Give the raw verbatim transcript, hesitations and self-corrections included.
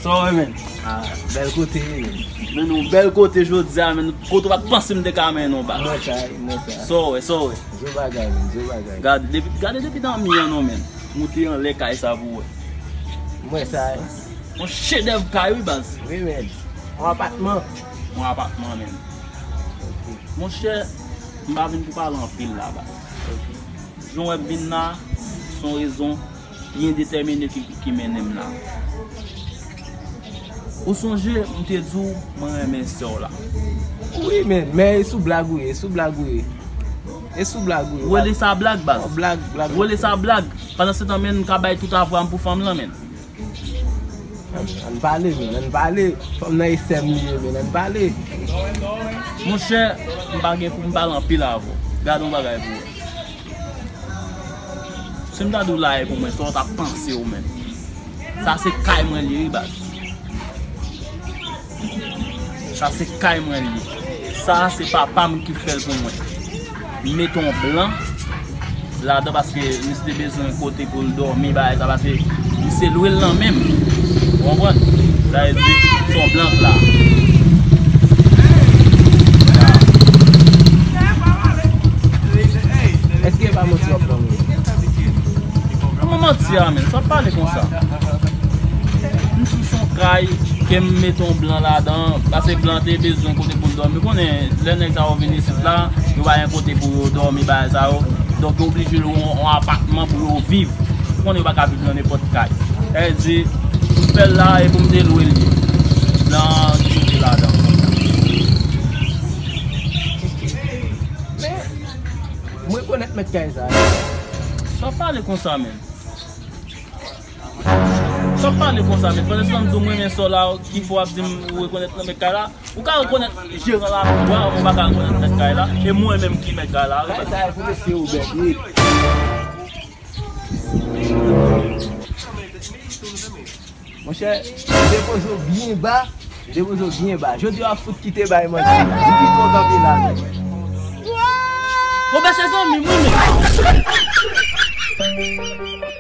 Sa w wè, men? Ah, bèl kote, men. Men nou bèl kote jodi a, men kote w pa t panse m te ka mennen w, baz. Mwen sa, mwen sa. Sa w wè, sa w wè. Zo bagay, men, zo bagay. Gade depi, gade depi nan mi an non, men. Moute anlè kay sa pou w wè. Mwen sa. Yon chedèv kay, wi, baz. Wi, men. Yon apatman. Yon apatman, men. Monchè, m pa vin pou pale anpil la, baz. Jan w wè m vin la, se yon rezon byen detèmine ki, ki mennen m la. Ou sonje, m te di w, mwen renmen sè w la. Wi, men, men e sou blag ou ye, e sou blag ou ye. E sou blag ou ye. Ou rele sa blag, baz? Blag, blag. Ou rele sa blag? Pandan se tan, men, m ka bay tout avwa m pou fanm lan, men. Ann, ann pale, men, ann pale. Fanm nan e sè m li ye, men, ann pale. Monchè, m pa gen pou m pale anpil avè w. Gade yon bagay pou w. Si m ta di w la e pou mwen, sa w t ap panse w menm? Sa se kay mwen li ye, wi, baz. Sa se kay mwen li ye. Sa se papa m ki fè l pou mwen. M mete yon blan ladan paske misye te bezwen kote pou l dòmi, bagay sa, paske misye lwe l nan men m. Ou konprann? Sa vle di, se yon blan la. Èske e pa manti w ap ban mwen? Kòman manti a, men? Sa w ap pale konsa? M chèche yon kay ke m mete yon blan ladan, paske blan te bezwen kote pou l dòmi. Ou konnen, lè nèg sa yo vin isit la, yo pa gen kote pou yo dòmi, bagay sa yo. Donk, yo oblije lwe yon, yon apatman pou yo viv. Ou konnen, yo pa ka viv nan nenpòt kay. Sa vle di, m fè l la, e pou m te lwe l ye. Blan ki rete ladan. Men, m rekonèt mèt kay sa. Sa w ap pale konsa, men? Sa w ap pale konsa, men? Pandan se tan m di w m renmen sè w la, ki fè w ap di m ou rekonèt nan mèt kay la? Ou ka rekonèt jeran la, wi, ou pa ka rekonèt mèt kay la. E mwen menm ki mèt kay la, wi. Kay sa e pou mesye Obèd, wi. Monchè, m depoze w byen ba, m depoze w byen ba. Jodi a w ap fout kite bay manti. M kite w kanpe la, men. Obèd se zanmi m, wi, men.